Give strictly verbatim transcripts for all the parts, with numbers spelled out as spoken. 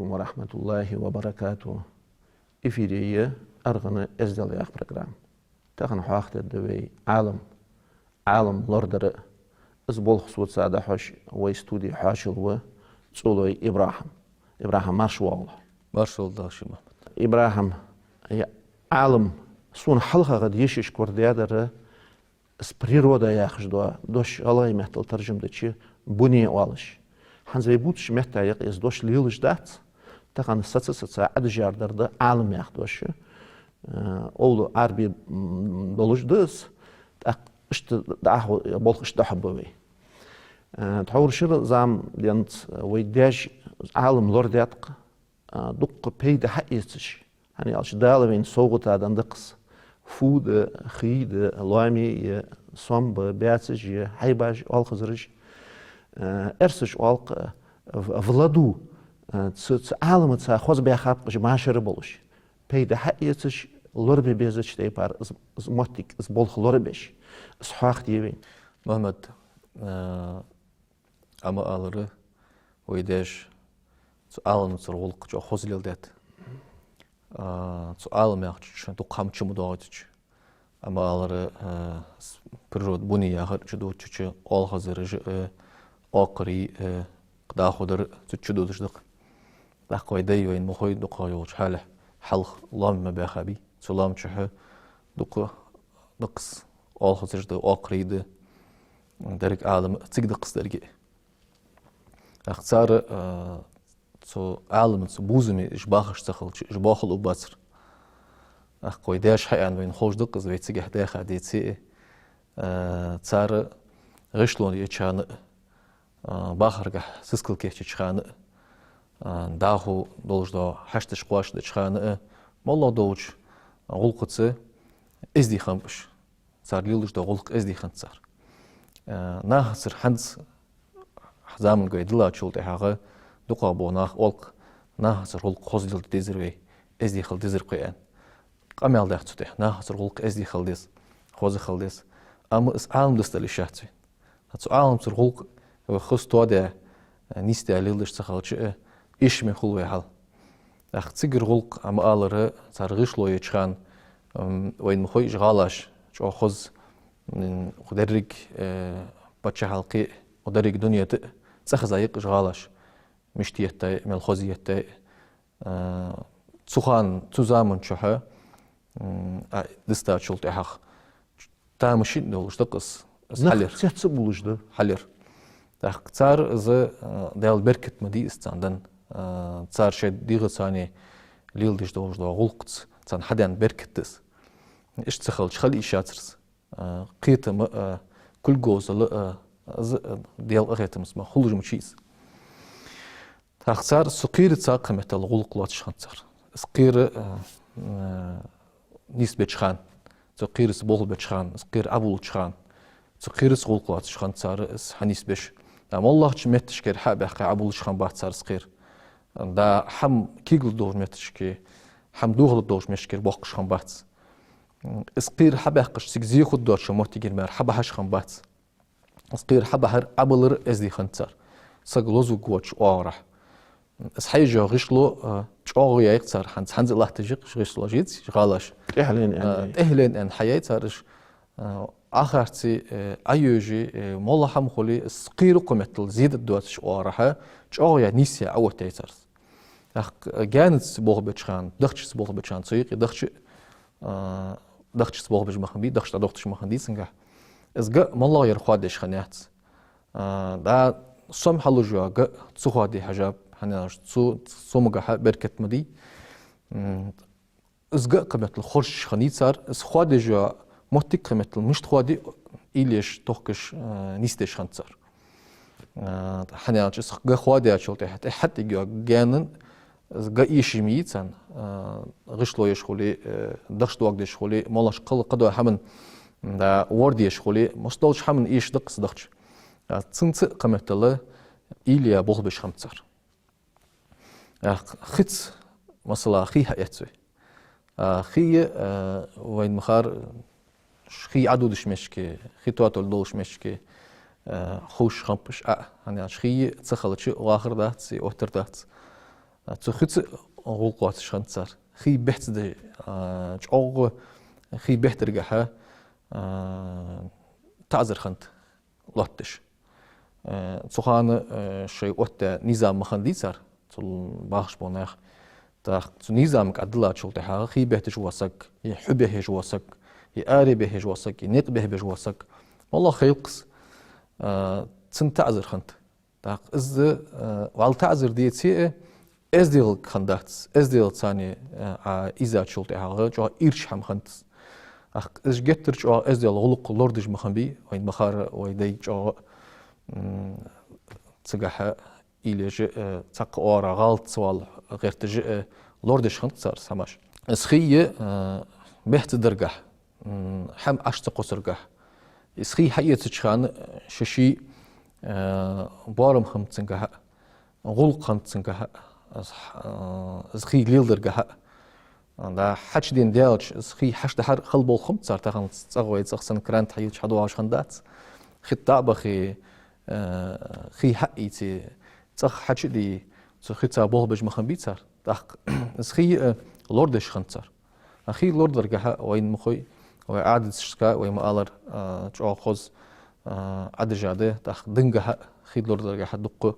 ورحمة الله وبركاته. Эфире я «Аргӏан эздел» яха программа. Тахан хьоахадергда вай Ӏалам, Ӏалам лорадар. Из болх соца дӀахьош вай студе хьоашалгӀа ва ЦӀулой ИбрахӀим. ИбрахӀим, марша воагӀалва. Марша воагӀалва, Мухьмад. ИбрахӀим, е Ӏалам, сона хьалхагӀа дешаш корадаьдар, из природа яхаш дола дош гӀалгӀай меттала таржам дича буне оалаш. ХӀанз вай бувцача метте юкъе из дош лелаш дац, тахан саца-саца Ӏадижар дар да Ӏалам яха дош. Э, овла Ӏарбий, м, долаш да из, тӀаккха иштта дӀахо-, болх иштта дӀахьоргба вай. Э, тхьовра шира зама денз вай даьша Ӏалам лорадаьд-кх, а, дукха пайда хьаэцаш. ХӀана аьлча Дала вайна совгӀата денна да-кх из. Фу да, хий да, лоами я, сом ба, баьцаш я, хьайбаш, оалхазараш, а, эрсаша оал-кх, а, в, в ладу, а, цу, цу Ӏаламаца хоза баьхаб-кх уж машар болаш. Пайда хьаэцаш, лорабе безача тайпара из, из моттиг, из болх лорабеш, из хьоахаде вайна. Мухьмад, а, Ӏа ма аллара, вай даьша цу Ӏаламнацара гӀулакх чӀоагӀа хоза леладаьд. А, цу Ӏалам яхача чу дукха хӀама чу ма доагӀийтача. Ӏа ма аллара, а, с-, природа буне яхар чу дувцача, оалхазараш а, оакхарий а, дӀахо дар а цу чу дувцаш да-кх. ТӀаккха вай дай вайна ма хой дукхагӀа йолча хьале, хьалха лоам ма баьхабий. Цу лоам чухь дукха, дукхагӀа оалхазараш да, оакхарий да, деррига Ӏалам цига да-кх из деррига. ТӀаккха цар, а, цу Ӏаламаца бувзаме уж бахаш ца хилча, уж боахалургбацар. ТӀаккха вай даьша хьааьнна вайна ховш да-кх из, вай цигахьа даьха деце а, а, цар гӀишлон еча хана а, а, бахаргахьа сискал кийчъеча хана а, а, дӀахо долаш дола хьашташ кхоачашдеча хана а, моллагӀа долча гӀулакхаца эздий хиннаб уж. Цар лелаш дола гӀулакх эздий хиннад цар. Э, нахацара хӀанз заман гой диллачул тӀехьагӀа дукхагӀбола нах оал-кх, нахацара гӀулакх хоза леладе дезар вай, эздий хила дезар-кх вай аьнна. Къамаьл дац цу тӀа, нахацара гӀулакх эздий хила деза, хоза хила деза. Амма из Ӏалам дустал йиш яц вайна. Цу Ӏаламцара гӀулакх вай хоза тоадаь, нийсдаь леладеш ца хилча а, эшаме хул вай хьал. ТӀаккха цигара гӀулакх, Ӏа ма аллара, цар гӀишло еча хана, м, вайна ма хой уж гӀалаш, чӀоагӀа хоза, м, укх деррига, э, паччахьалкхе а, укх деррига дунен тӀа а цӀихеза я-кх уж гӀалаш. Мишта еттай, мел хоза еттай. Э, цу хана, цу заман чухь, м, а, дустачул тӀехьагӀа тамашийна долаш да-кх из, из хьалъяр. Нах цецбувлаш да. Хьалъяр. ТӀаккха цар из, э, Даьла беркат ма дий из царна денна. Э, цар шоай дегӀаца леладеш долаш дола гӀулакхаца царна хьадаьнна беркат да из. Иштта ца хилча, хила йиш яцар из. Э, кхетам а, э, кулг говзал а, э, из, э, Даьла къахетамца ма хулаш ма хий из. ТӀаккха цар цу кхераца кхы меттел гӀулакх лоацаш хиннад цар. Из кхера, э, э, нийсбеча хана, цу кхераца болх беча хана, из кхера Ӏобувлача хана, цу кхераца гӀулакх лоацаш хиннад цар из хьанийсбеш. ТӀаккха моллагӀча метташкара хьа а баьккха Ӏобувлаш хиннабац цар из кхера. ДӀа хӀама кегалургдолча метташка, хӀама дохалургдолча метташкара боаккхаш хиннабац. Из кхера хьабаьккхача цига зе хургдолча моттигера мара хьабахьаш хиннабац. Из кхера хьабахьар, Ӏобалар эздий хиннад цар. Саг лозавуг воацача оагӀорахьа. Из хьаеш йола гӀишло, а, чӀоагӀа яьй-кх цар, хӀанз, хӀанз а латташ я-кх уж гӀишлош, из гӀалаш. ТӀехьленна, а, аьнна. ТӀехьленна аьнна хьаяьй цар уж, а, Ӏохарце, э, Ӏойожае, э, моллагӀа хӀама хуле, из кхера укх меттел зе дергдоацача оагӀорахьа, чӀоагӀа яь, нийсъяь Ӏооттаяьй цар из. ТӀаккха, э, гаьнаца болх беча хана, дахчаца болх беча хана, цу юкъе дахча, а, дахчаца болх беш ма хиннабий, дахча дӀадохийташ ма хиннадий цунгахьа. Из га моллагӀа яр хоададеш хиннаяц. А, дӀа сом хьалуш йола га ца хоаде хьежаб, хӀана аьлча цу сомагахьа беркат ма дий. М, из га кхы меттел хоржаш хиннай цар, из хоадеш йола моттиг кхы меттел мишта хоадий, уйла еш, тохкаш, а, нийсдеш хиннад цар. А, хӀана аьлча из га хоадаьчул тӀехьа, тӀехьа хьатӀаергйола гаьна из га эша ма йий царна, а, гӀишло еш хуле, э, дахча доагдеш хуле, моллагӀча кхала кхыдола хӀаман, да, ворда еш хуле, массадолча хӀаман эшаш да-кх из дахча. А, цунца а кхы меттел уйла яь болх беш хиннаб цар. А, хица, масала, хий хьаэц вай. А, хий, а, вайна ма харра, хий Ӏододача метташка, хий тоаталуш долча метташка, а, ховш хиннаб уж, а, хӀана аьлча хий ца хилча вахар дац, оттар дац. Цу хица гӀулакх лоацаш хиннад цар. Хий бехк ца деш, а, чӀоагӀа хий бехк даргахьа, а, таӀазар хиннад лоаттадеш. Э, цу хана, э, шоай оттадаь низам ма хиннадий цар, цул бахаш бола нах. ТӀаккха цу низамага Ӏадиллачул тӀехьагӀа хий бехк деш вола саг, е хьу бехк еш вола саг, е аре бехк еш вола саг, е никъ бехк беш вола саг, моллагӀа хилкхас, э, цунна таӀазар хиннад. ТӀаккха из, э, вӀалла таӀазар деце а, эздел хиннадац, эздел царна, э, Ӏа ийзачул тӀехьагӀа чӀоагӀа ирча хӀама хиннад. ТӀаккха из геттара чӀоагӀа эздел гӀулакх лорадеш ма хиннабий, вайна ма харра, вай дай чӀоагӀа, м, цигахьа уйла еш, э, цхьаккха оагӀорахьа гӀалат ца вала гӀерташ, э, лорадеш хиннад цар из хӀамаш. Из хий, э, бехк ца даргахьа, м, хӀама Ӏаш ца кхоссаргахьа. Из хий хьаэцача хана, э, ший-ший, э, боарам хиннаб цунгахьа, гӀулакх хиннад цунгахьа, из, э, из хий леладаргахьа. Да, хьачудена даьлча, из хий хьачудахьар хала болх хиннаб цар, тахан цӀагӀа вай цӀагӀа санна кран тӀа хьайилча хьадоагӀаш хиннадац. Хи тӀа а бахе, э, хий хьаийце, цӀагӀа хьачу а дийе, цу хица болх беш ма хиннабий цар. ТӀаккха из хий, э, лорадеш хиннад цар. А хий лорадаргахьа вайна ма хой, вай Ӏадаташка, вай ма аллара, а, чӀоагӀа хоза, а, Ӏадижа да, тӀаккха дингахьа, хий лорадаргахьа дукха,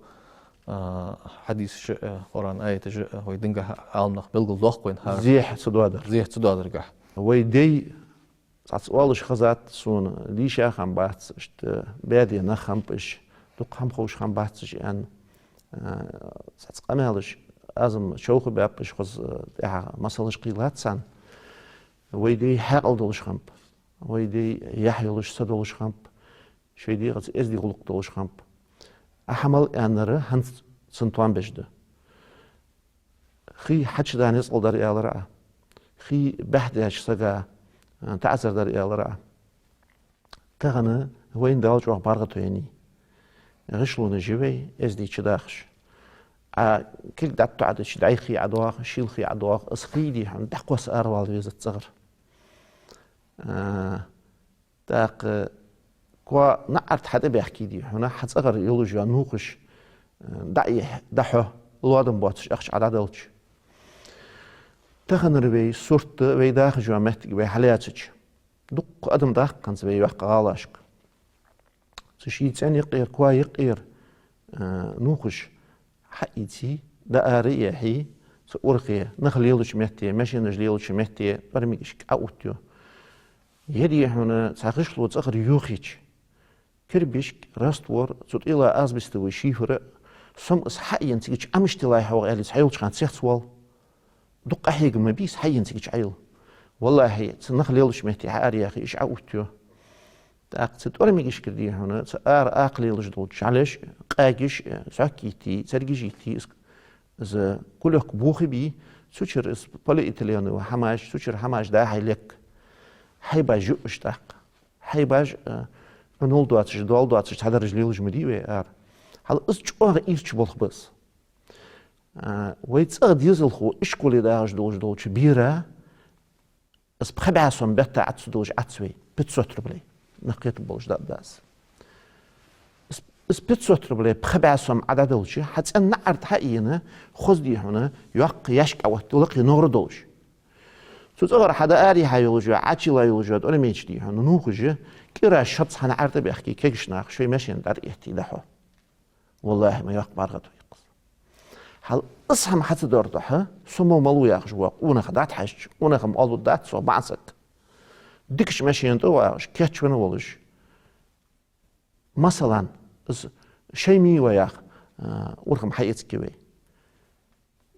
а, хьадисаш а, Къуръан аяташ а, вай дингахьа Ӏаламнаха белгалдоаккх вайна хӀара. Зехьа ца доадар. Зехьа ца доадаргахьа. Вай дай, цхьацца оалаш хезад сона, дийша хӀама бац, иштта баьде нах хиннаб уж, дукха хӀама ховш хиннабац уж аьнна, а, цхьацца къамаьлаш, аз-м човхабаьб уж, хоза, а, тӀехьа масалаш кхийллад царна. Вай дай хьаькъал долаш хиннаб, вай дай яхь йолаш, са долаш хиннаб, шоай дегӀаца эздий гӀулакх долаш хиннаб. Ахьа мел аьннар хӀанз цун тоам беш да. Хий хьачудахьа ницкъал дар аьлар Ӏа. Хий бехк деча сага, а, таӀазар дар аьлар Ӏа. Тахан вайна Дала чӀоагӀа бӀарга тойнай. ГӀишлонаш я вай, эздий чудахаш. Ӏа кулг дӀатӀатоӀадича, дӀай хий ӀодоагӀа, шийла хий ӀодоагӀа, из хий, дий хьона, дӀакхосса аравала везац цӀагӀара. А, тӀаккха коа наӀарга хьатӀабаьхке, дий хьона, хьа цӀагӀара йолаш йола нувхаш, а, дӀа а йихье, дӀахьо, лоадам боацаш ахча Ӏа дӀаделча. Таханара вай сурт, вай дахаш йола моттиг вай хьалаьцача, дукха адам даккха хиннад вай йоккха гӀалашка. Цу ший цӀен юкъера, коа юкъера, а, нувхаш хьаийце, дӀа ара а яьхье, цу урхе, нах лелача метте, машенаш лелача метте, тӀормигашка Ӏоуттайо. Е, дий хьона, цхьа гӀишло цӀагӀара йохийча, кирбишка, раствор, цу тӀа йола асбестовый шифер, со-м из хьаена цига чу Ӏомаштеллай хьогӀ аьле, из хьайолча хана цецвоал. Дукха къахьега ма бий из хьаена цига чу Ӏойилла. ВаллахӀи, цу нах лелача метте хьаараяьхе, уж Ӏоуттайо. ТӀаккха цу тӀормигашкара, дий хьона, цу ара акха лелаш долча жӀалеш, къагаш, цхьокк йитте, царгаш йитте, из, из кулек бохабе, цу чура из полиэтиленовый хӀамаш, цу чура хӀамаш дӀа-хьа лек. Хьайбаш юаш тӀаккха. Хьайбаш, а, къинола доацаш, доал доацаш, цхьадараш лелаш ма дий вай ара. Хьал из чӀоагӀа ирча болх ба из. А, вай цӀагӀа дезалхо ишколе дагӀаш долаш долча бера, из пхи бӀаь сом бетта Ӏа ца долаш Ӏац вай, пятьсот рублей. Нах кхетаргболаш да, да из. Из, из пятьсот рублей пхи бӀаь сом Ӏа дӀаделча, хьа цӀен наӀарга хьаена, хоза, дий хьона, йоккха яьшк Ӏооттаю лакхе ногӀара долаш. Цу цӀагӀара хьа дӀа араяьха йолаш йола, Ӏочуйилла йолаш йола тӀормеча, дий хьона, нувхаш, кӀира шозза хьа наӀарга тӀабаьхке, кегийча наха шоай машен тӀа тӀаэтте дӀахьо. ВаллахӀи, ма йоккха бӀаргадой укхаза. Хьал из хӀама хьа ца доаргдолаш, со мо малув яхаш вола, къонах дӀатӀахьежача, къонах-м оаларгдац цох баьннарг. Дикача машена тӀа вагӀаш, кийчвенна волаш. Масала, из шоай мийле яха, а, урхам хьаэцаргья вай.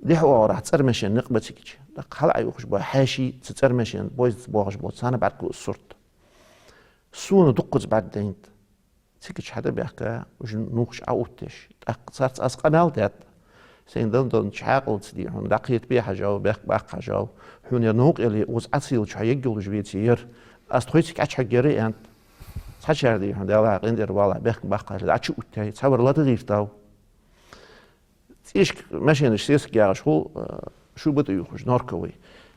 Дехьа оагӀорахьа цӀермашен никъ ба цига чу. ТӀаккха хьалъайухаш бола хьаьший, цу цӀермашен, поездца боагӀаш бола, царна бӀаргагу из сурт. Сона дуккхаза бӀаргадайнад. Цига чу хьатӀабаьхка, уж нувхаш Ӏооттадеш. ТӀаккха царца аз къамаьл даьд. Сайна дан-данча хьаькъалца, дий хьона, дӀакхетабе хьажав, бехк баккха хьажав. Хьона ер новкъа яле, укхаза Ӏа ца елча хьо ергйолаш веце ер. Аз тхоай цига Ӏочухьаргьяр аьннад. Цхьачар, дий хьона, Даьлах къинтӀера валахь, бехк баккха аьле, Ӏочуоттаяй, цхьавар лата гӀертав. ЦӀишка машенаш сесаг ягӀаш хул, э, шуба тӀа ювхаш, норковый.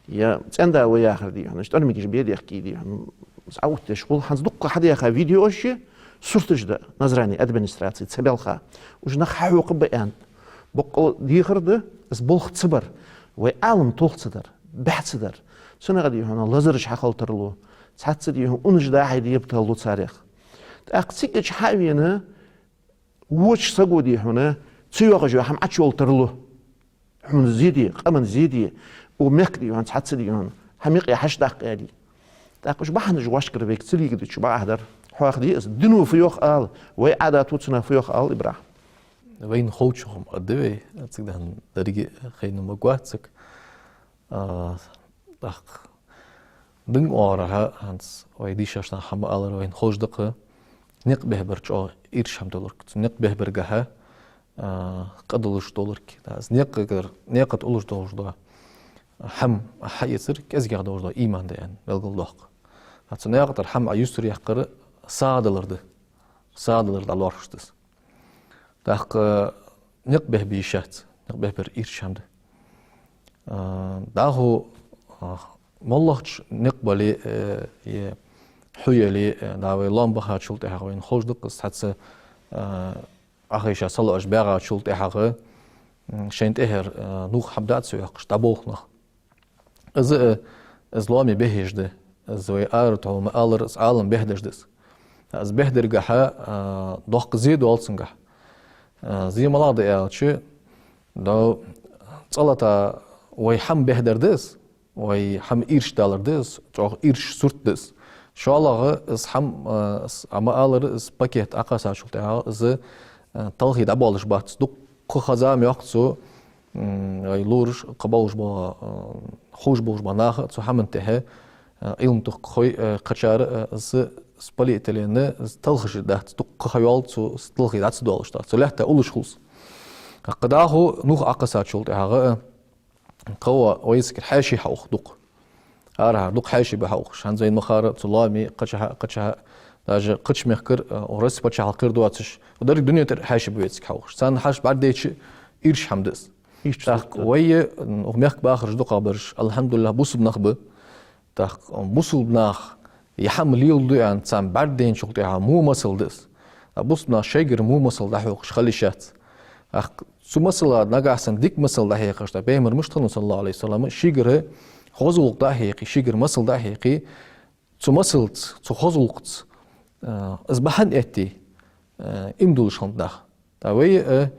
Е цӀен-да ва яхар, дий хьона, тӀормигаш бе дехке, дий хьона, из Ӏооттадеш хул. ХӀанз дукха хьадаьха видеош я, сурташ да, Назране администраци ца балха. Уж нах хьахьокхаргба аьннад. Боккъала дехар да, Из болх ца бар, вай Ӏалам тулх ца дар, бӀаь ца дар. Цунах, дий хьона, лазараш хьахила тарлу, цхьацца, дий хьона, унаш дӀа-хьа дебаталлу царех. ТӀаккха цигача хьа а вена, воча саго, дий хьона, ца йоагӀаш йола хӀама Ӏочуйола тарлу. Хьона зе де, къаман зе де, укх мехка, дий хьона, цхьацца, дий хьона, хьа мекъа хьачудаккха аьле. ТӀаккха уж бахьанаш вӀашкара вайга ца лигадича бакъахьа дар. Хьоахаде из, дино фу йоах ала, вай Ӏадато цунах фу йоах ала, ИбрахӀим. Вайна ховчох ма аргда вай, цига дӀахо деррига хайна ма гуаццаг. А, тӀаккха дин оагӀорахьа хӀанз вай дийшача наха хӀама алар вайна ховш да-кх, никъ бехбар чӀоагӀа ирча хӀама долга. Цу никъ бехбаргахьа, а, къа долаш долга. Да, из никъагара, никъа тӀа уллаш долаш дола хӀама хьаэцар кӀезигагӀа долаш дола иман да аьнна белгалдоаккх. А цу никъа тӀара хӀама Ӏа юстара яккхар сагӀа далар да. СагӀа далар дӀалоархӀаш да из. ТӀаккха никъ бехбе йиш яц, никъ бехбар ирча хӀама да. А, дӀахо, а, моллагӀча никъ бале, э, е хьу яле, э, да, вай лоам бахачул тӀехьагӀа вайна ховш да-кх из, цхьацца, а, Ӏохайша салоӀаш баьгӀачул тӀехьагӀа, м, шоай тӀехьара, э, нувх хӀама дӀа ца йоаккхаш, дӀаболх нах. Из, э, из лоаме бехьа езаш да. Из вай ара тхьо ма аллара, из Ӏалам бехьадеш да из. Из бехьадаргахьа, а, доккха зе доал цунгахьа. А, зе малагӀа да аьлча, да, цкъа-латта вай хӀама бехьадар да из, вай хӀама ирча далар да из, чӀоагӀа ирча сурт да из. ШоллагӀа из хӀама, а, из, а, ма аллара, из пакет Ӏокхаьчачул тӀехьагӀа из, а, талхе дӀабоалаш бац. Дуккха ха-зама йоаккх цо, м, вай лораш, кхы болаш бола, а, ховш болаш бола наха цу хӀаман тӀехьа, а, Ӏилма тохкахой, а, кхычар, а, из, из полиэтилен, из талхаш дац, дуккха ха йоал цо, из талхе дӀа ца доалаш да. Цу лаьтта уллаш хул из. ТӀаккха дӀахо нувх Ӏокхаьчачул тӀехьагӀа, а, кхы вайцига хьаьший хьаух дукха. Арахьара дукха хьаьший ба хьаухаш. ХӀанз вайна ма харра, цу лоаме, кхычахьа, кхычахьа, даже кхыча мехкара, а, Россе паччахьалкхе доацаш, деррига дунен тӀара хьаьший ба вайцига хьаухаш. Царна хьаьша бӀаргадайча, ирча хӀама да из. Ирча сурт да. ТӀаккха вай, м, укх мехка бахараш дукхагӀбараш, алхьамдулиллахӀ, бусалба нах ба. ТӀаккха бусалба наха ер хӀама леладу аьнна царна бӀаргадайначул тӀехьагӀа во масал да из. А бусалба наха шоайгара во масал дӀахьокхаш хила йиш яц. ТӀаккха цу масала нагахьа санна дика масал дӀахьекхаш, тӀаккха Пайхамара мишта хиннав, صلى الله عليه وسلم, шийгара хоза гӀулакх дӀахьекхе, шийгара масал дӀахьекхе, цу масалца, цу хоза гӀулакхаца, а, из бахьан этте, а, иман дуллаш хиннад нах. ТӀаккха вай, а,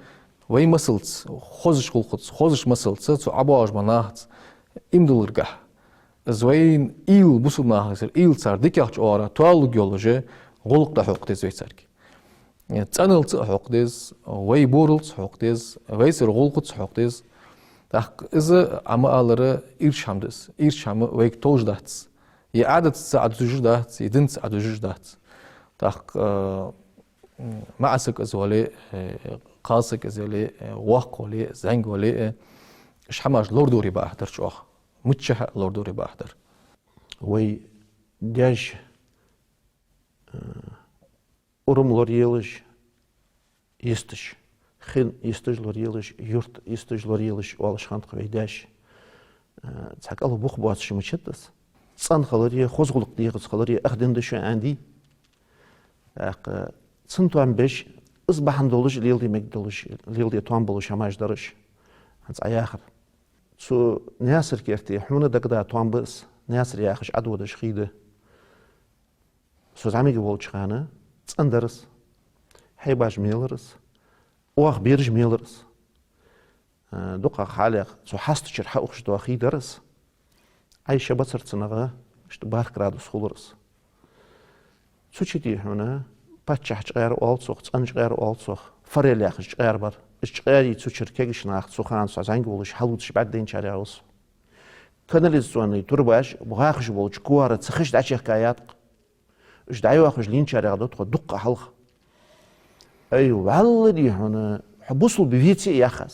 вай масалца, хозача гӀулакхаца, хозача масалца, цу ӀобоагӀаш бола нахаца иман дилларгахьа, из вайна уйла, бусалба нахагара уйла, цар дикагӀча оагӀорахьа тоалургйолаш гӀулакх дӀахьокха деза вай царга. Э, цӀеналца а хьокха деза, вай боралца а хьокха деза, вайцара гӀулакхаца а хьокха деза. ТӀаккха из, а, ма аллара, ирча хӀама да из. Ирча хӀама вайга товш дац. Е Ӏадатаца Ӏодужаш дац, е динца Ӏодужаш дац. ТӀаккха, э, м, маӀа саг из вале, э, кхалсаг из вале, э, воккха вале, зӀамига вале, э, уж хӀамаш лорадоре бакъахьа дар чӀоагӀа. Миччахьа а лорадоре бакъахьа дар. Вай даьша, э, урам лораелаш йисташ, хин йисташ лораелаш, юрт йисташ лораелаш оалаш хиннад-кх вай даьша. Э, цхьа кӀалха бух боацаш мичад из. ЦӀена хиларе, хоза гӀулакх дегӀаца хиларе ах дин да шоана аьнна дий. ТӀаккха цун тоам беш, из бахьан долаш, леладе мегаш долаш, леладе тоам болаш хӀамаш дар уж. ХӀанз Ӏа яхар. Цу Наьсар-Керте хьона дагадоагӀа тоам ба из, Наьсар яхаш Ӏододаш хий да. Со зӀамига волча хана цӀена дар из, хьайбаш мелар из, оаха бераш мелар из. Э, дукхагӀа хьалех цу хьастачура хьаухаш дола хий дар из. Ӏай ши бацара цунагӀа, иштта барх градус хулар из. Цу чу, дий хьона, паччахьа чкъаьра оал цох, цӀена чкъаьра оал цох, форель яхаш чкъаьра бар. Из чкъаьрий цу чура кегийча наха, цу хана со зӀамига волаш хьалвувцаш бӀаргадайначарех ва со. Канализационни турбаш бахаш болча куара цу хиш дӀачехкаяьяц-кх. Уж дӀайоахаш лийнначарех да тхо дукха хьалха. Ай, валлахӀи, дий хьона, хьо бусалба веце а яхаш.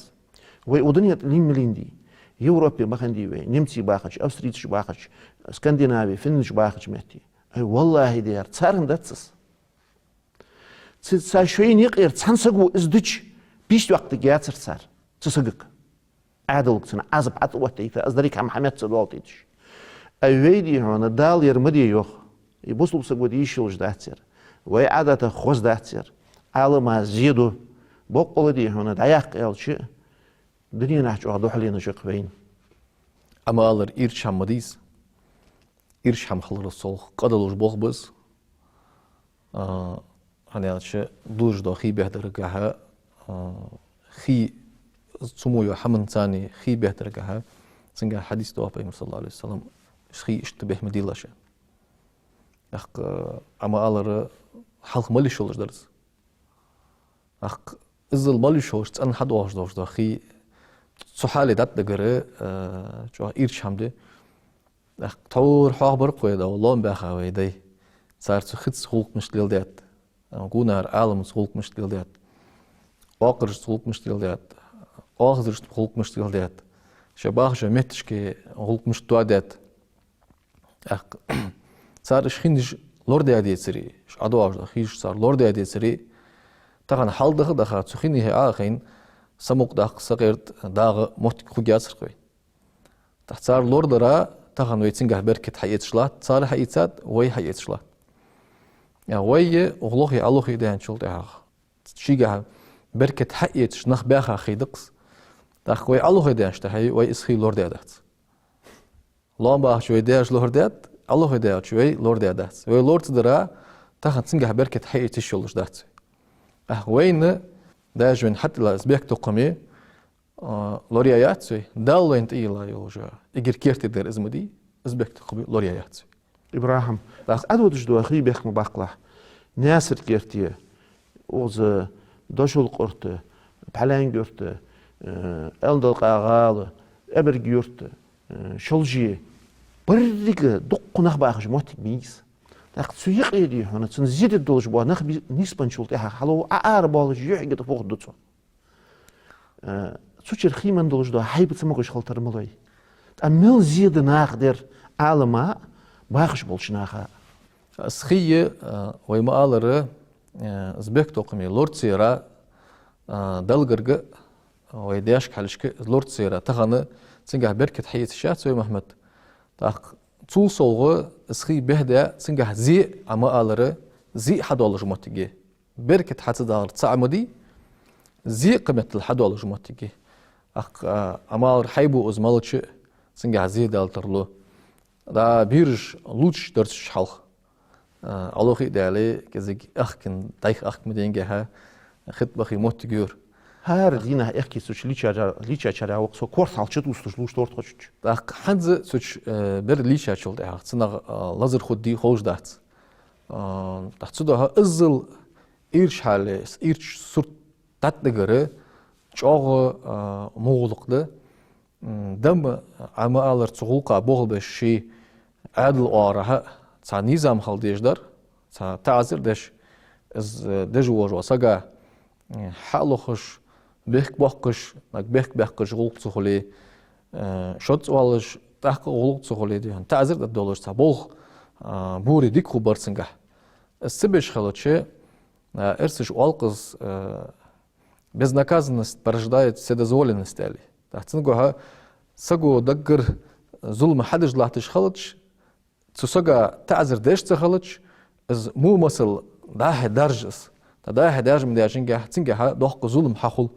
Вай укх дунен тӀа лийнна ма лийннадий. Европе ма хиннадий вай, немций бахача, австрийцаш бахача, Скандинаве, финнаш бахача метте. Ай, валлахӀи, дера, царна дац из. Ца, цар шоай наькъара цхьан саго из дича, бийса доаккхаргьяцар цар цу сагага. Ӏаьдалга цунна Ӏазап ӀотӀаоттайта, из деррига хӀама хьаметта ца доалийташ. Ай, вай, дий хьона, Дала ер ма де йоах. Из бусалба саго де йиш йолаш дац ер. Вай Ӏадатах хоза дац ер. Ӏалама зе ду. Боккъала, дий хьона, дӀаяккха аьлча, дуненахь чӀоагӀа духьале еш я-кх вайна. Ӏа ма аллара, ирча хӀама ма дий из. Ирча хӀама хиларал совгӀа къа долаш болх ба из. А, хӀана аьлча, дужаш дола хий бехдаргахьа, а, хий, цу мо йола хӀаманца хий бехдаргахьа, цунгахьа хьадис доагӀа Пайхамара, صلى الله عليه وسلم, хий иштта бехк ма дийлаш. ТӀаккха, Ӏа ма аллара, хьалха мала йиш йолаш дар из. ТӀаккха иззал мала йиш йолаш цӀена хьадоагӀаш долаш дола хий, цу хьале дӀатӀадагар, а, чӀоагӀа ирча хӀама да. ТӀаккха тхьовра хьоахабар-кх вай, да, лоам баьха вай дай. Цар цу хица гӀулакх мишта леладаьд, а, гонахьара Ӏаламца гӀулакх мишта леладаьд, оакхарашца гӀулакх мишта леладаьд, оалхазарашца гӀулакх мишта леладаьд, шоай бахача метташка гӀулакх мишта доадаьд. ТӀаккха цар уж хинаш лорадаь децаре, уж ӀадоагӀаш дола хий цар лорадаь децаре, тахан хьалдаха-даха, цу хинех Ӏохайна, самукъадаккха, сакъерда дагӀа моттиг хургьяцар-кх вай. ТӀаккха цар лорадара тахан вай цунгахьа беркат хьаэцаш латт, цар хьаийцад, вай хьаэцаш латт. Е вай е лохе Ӏолохе даьнначул тӀехьагӀа шийгахьа беркат хьаэцаш нах баьха хий да-кх из. ТӀаккха вай Ӏолохе даьнначул тӀехьагӀа вай из хий лорадаь дац. Лоам бахача вай даьша лорадаьд, Ӏолохе даьлча вай лорадаь дац. Вай лора ца дара, тахан цунгахьа беркат хьаэца йиш йолаш дац вай. ТӀаккха вайна, даже вайна хьатӀайилла из бехктокхаме, а, лораяь яц вай, Дала вайна тӀайилла йолаш йола эггара керттера дар из ма дий, из бехктокхаме лораяь яц вай. ИбрахӀим, тӀаккха Ӏадодаш дола хий бехк ма баккхалахь. Наьсар керте, укхаза Дошул-Къурт, Пхьаленг-Юрт, э, Аьлдалкъа-ГӀала, Эбарг-Юрт, э, Шолже, беррига дукха нах бахаш моттиг ба из. ТӀаккха цу юкъе, дий хьона, цунна зе дергдолаш бола нах би-, нийсбенначул тӀехьагӀа хьалов Ӏа арабоалаш юхьига тӀа фу хургда цо? Э, цу чура хий мел долаш дола хьайба ца могаш хила тара ма лой. ТӀаккха мел зе да наха дер Ӏалама, бахаш болча наха? Из хий, э, вай ма аллара, э, из бехктокхаме лора ца яра, э, Далла гарга, вай даьшка-хьалхашка лора ца яра, тахан цунгахьа беркат хьаэцаш яц вай, Мухьмад. ТӀаккха цул совгӀа из хий бехдаь, цунгахьа зе, Ӏа ма аллара, зе хьадоалаш моттиг я. Беркат хьа ца далар цаӀ ма дий, зе кхы меттел хьадоалаш моттиг я. ТӀаккха, а, Ӏа ма аллара, хьайбу из малча, цунгахьа зе дала тарлу. Да, бераш лувчаш дарсаш хьалха, а, Ӏолохе а даьле, кӀезига аьхкан, дайх аьхка ма дайнгехьа, хитӀа бахе моттиг я ер. ХӀара дийнахьа аьхке цу чу лийча-, лийчачарех ва-кх со, корта хьалчу дусташ лувш тортхочучу. ТӀаккха хӀанз цу чу, э, бер лийчачул тӀехьагӀа цунах, э, лазар хургдий ховш дац. А, тӀаккха цудухьа иззал ирча хьале, ирча сурт дӀатӀадагар чӀоагӀа, а, во гӀулакх да. М, дам, Ӏа ма аллара, цу гӀулакха болх беш, ший Ӏаьдала оагӀорахьа цхьа низам хила дезаш дар, цхьа таӀазар деш, из, э, деш волаш вола сага, э, хьалохаш, бехк боаккхаш, наг бехк баьккхача гӀулакх ца хуле, э, шозза оалаш, тӀаккха гӀулакх ца хуле, дий хьона, таӀазар дергдолаш цхьа болх, а, буре дика хургбар цунгахьа. Из ца беш хилча, а, эрсаша оал-кх из, а, безнаказанность порождает вседозволенность, аьле. ТӀаккха цунгахьа саго даггара зулам хьадеш латташ хилча, цу сага таӀазар деш ца хилча, из во масал дӀа-хьа дарж из. ТӀаккха дӀа-хьа дарж ма даьча хана, цунгахьа доккха зулам хьахул.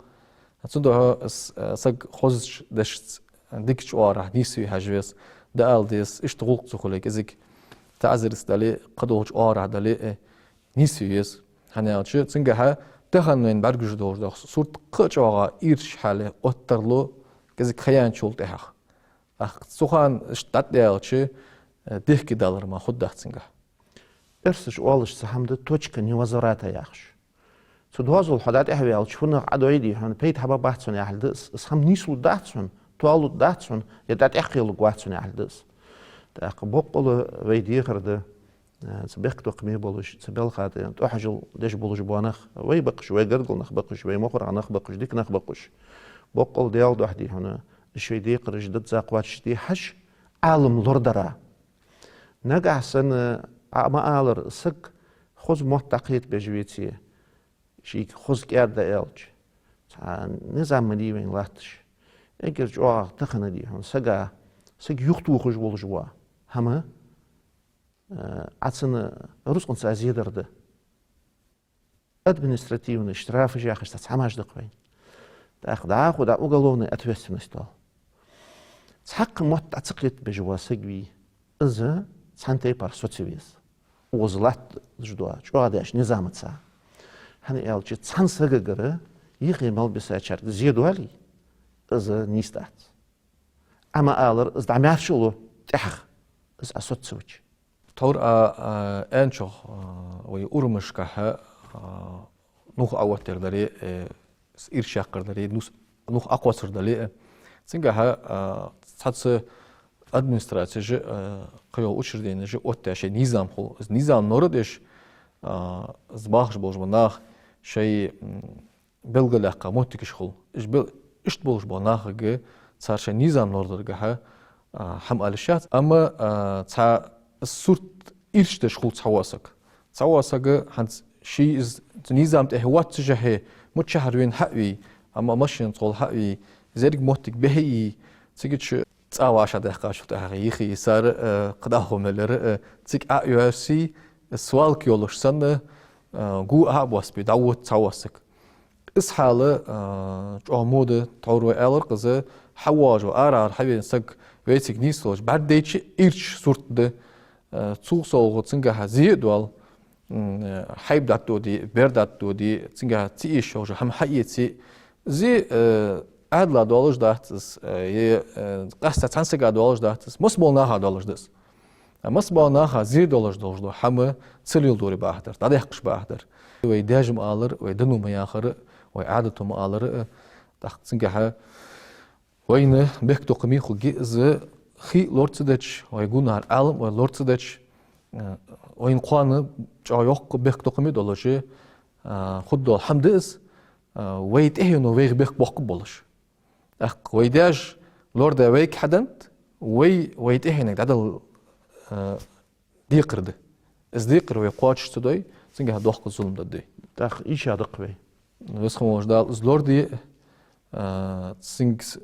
Цудухьа из, э, саг хозача дешаца дикача оагӀорахьа нийсве хьажа веза, дӀаала деза, иштта гӀулакх ца хуле, кӀезига таӀазар из дале, кхыдолча оагӀорахьа дале, э, нийсве веза. ХӀана аьлча, цунгахьа тахан вайна бӀаргагуш долаш дола сурт кхы а чӀоагӀа ирча хьале оттарлу, кӀезига ха яьнначул тӀехьагӀа. ТӀаккха цу хана иштта дӀатӀадаьлча, э, дехкедалар мара хургдац цунгахьа. Эрсаша оалаш цхьа хӀама да, точка невозврата яхаш. Цу доазол хьо дӀатӀехваьлча, фуннагӀа Ӏадойя, дий хьона, пайда хьабаргбац хьона яхилга да из, из хӀама нийслургдац хьона, тоалургдац хьона, е дӀатӀехкхелургвац хьона яхилга да из. ТӀаккха боккъала вай дехар да, э, цу бехктокхаме болаш, цу балха тӀа тӀахьожал деш болаш бола нах, вай ба-кх уж, вай гаргара нах ба-кх уж, вай мехкарча нах ба-кх уж, дика нах ба-кх уж. Боккъала Даьла духьа, дий хьона, уж шоай декхараш дизза кхоачашде хьажа, Ӏалам лорадара. Нагахьа санна, Ӏа ма аллара, саг хоза мотт дӀакхетабеш веце, шийга хоза кӀаьда аьлча, цхьа низам ма дий вайна латташ. Эггара чӀоагӀагӀа тахан, дий хьона, сага, саг юхатохаш волаш вола хӀама, э, Ӏа цунна рузкъанца зе дар да. Административни штрафаш яхаш цхьа хӀамаш да-кх вайна. ТӀаккха дӀахо дӀа уголовная ответственность доал. Цхьаккха мотт дӀа ца кхетабеш вола саг вий, из цхьан тайпара соцаве веза. Укхаза латташ дола чӀоагӀа деш низамаца. ХӀана аьлча, цхьан сагагара юхе мел бисачарга зе доале, из нийса дац. Амма алар, из дӀамаьрша лу тӀехьагӀа, из Ӏа соцавича. Тхьовра а, а, аьнначох, а, вай урамашкахьа, а, нух Ӏооттадар даре, э, с-, ирча яккхар даре, нус-, нух Ӏокхоссар дале, э, цунгахьа, а, цхьацца администрацеш а, э, кхыйола учрежденеш а оттадаь шоай низам хул. Из низам лорадеш, а, из бахаш болаш бола нах шоай, м, белгалъяьккха моттигаш хул. Уж бел-, иштта болаш бола нахага цар шоай низам лорадаргахьа, а, хӀама ала йиш яц. Амма, а, цхьа сурт ирча деш хул цхьавола саг. Цхьавола саг хӀанз ший из низам тӀехьа воаццашехьа, мичахьара вена хьа а вий, амма машенаца гӀолла хьа а вий, зеррига моттиг бехьийий, цигача цӀа вӀашагӀдаьккхачул тӀехьагӀа йихийцар, э, кхы дӀахо мел яр, э, цига Ӏо а йоьрзий, свалка йолаш санна, э, гу Ӏо а боссабий, дӀавода цхьавола саг. Из хьал, а, чӀоагӀа мо да, тхьовра вай аьлар-кх из, хьавоагӀаш вола, арахьара хьавена саг вайцига нийса долаш бӀаргадайча, ирча сурт да. А, цул совгӀа цунгахьа зе а доал, м, э, хьайба дӀатӀадоде, бер дӀатӀадоде, цунгахьа ца эшаш йола хӀама хьаэце. Зе, э, Ӏаьдала долаш дац из, э, е, э, къаьстта цхьан сага долаш дац из, масса бола наха долаш да из. А масса бола наха зе долаш долаш дола хӀама ца леладаре бахьадар, дӀадаьккхача бахьадар. Вай даьша ма аллара, вай дино ма яхара, вай Ӏадато ма аллара, э, тӀаккха цунгахьа вайна бехктокхаме хургья из, хий лора ца деча, вай гунахьара Ӏалам вай лора ца деча, э, вайна кхоана чӀоагӀа йоккха бехктокхаме долаш, э, хургдола хӀама да из, э, вай тӀехьено вайх бехк боаккхаргболаш. ТӀаккха вай даьша лорадаь вайга хьаденнад, вай, вай тӀехьенга дӀадала, э, декхар да. Из декхар вай кхоачаш ца дой, цунгахьа доккха зулам даргда вай. ТӀаккха ийша да-кх вай. Веза хинна волча Дала из лораде, э, цунга с-,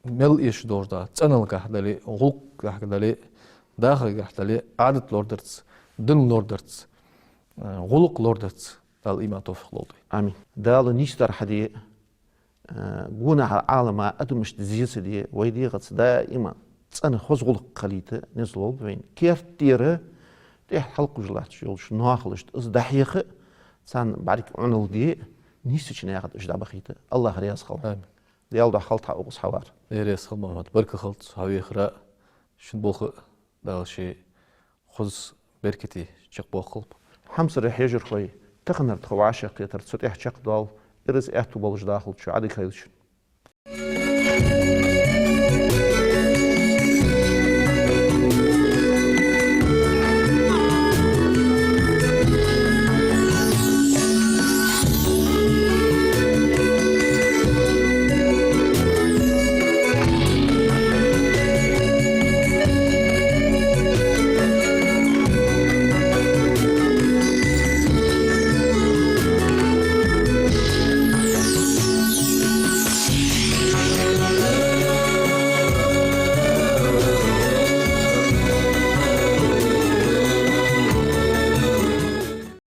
мел эшаш долаш да, цӀеналгахьа дале, гӀулакхагахьа дале, дахагахьа дале, Ӏадат лорадарца, дин лорадарца, э, гӀулакх лорадарца Дала иман, товфикъ лолда вайна. Амин. Дала нийсдар хьаде, э, гонахьара Ӏалама адамашта зе ца де, вай дегӀаца даим цӀена хоза гӀулакх хилийта низ лолба вайна. Керттера тӀехьа хьалкхувш латташ йолча ноахалашта из дӀахьеха, царна бӀарг Ӏуналде, нийсача наькъа тӀа уж дӀабахийта. АллахӀ раьза хилва. Амин. Даьла духьа хилда хьа укхаза хьавар. Э, раьза хилва, Мухьаммад, баркал хилда хьавехара, шун болх а Дала ший хоза беркате чакхбоаккхалба. Хьамсара хьежархой, таханара тха вӀашагӀкхетар цу тӀа чакхдоал, ираз аьттув болаш дахалда шо, Ӏадика хийла шун.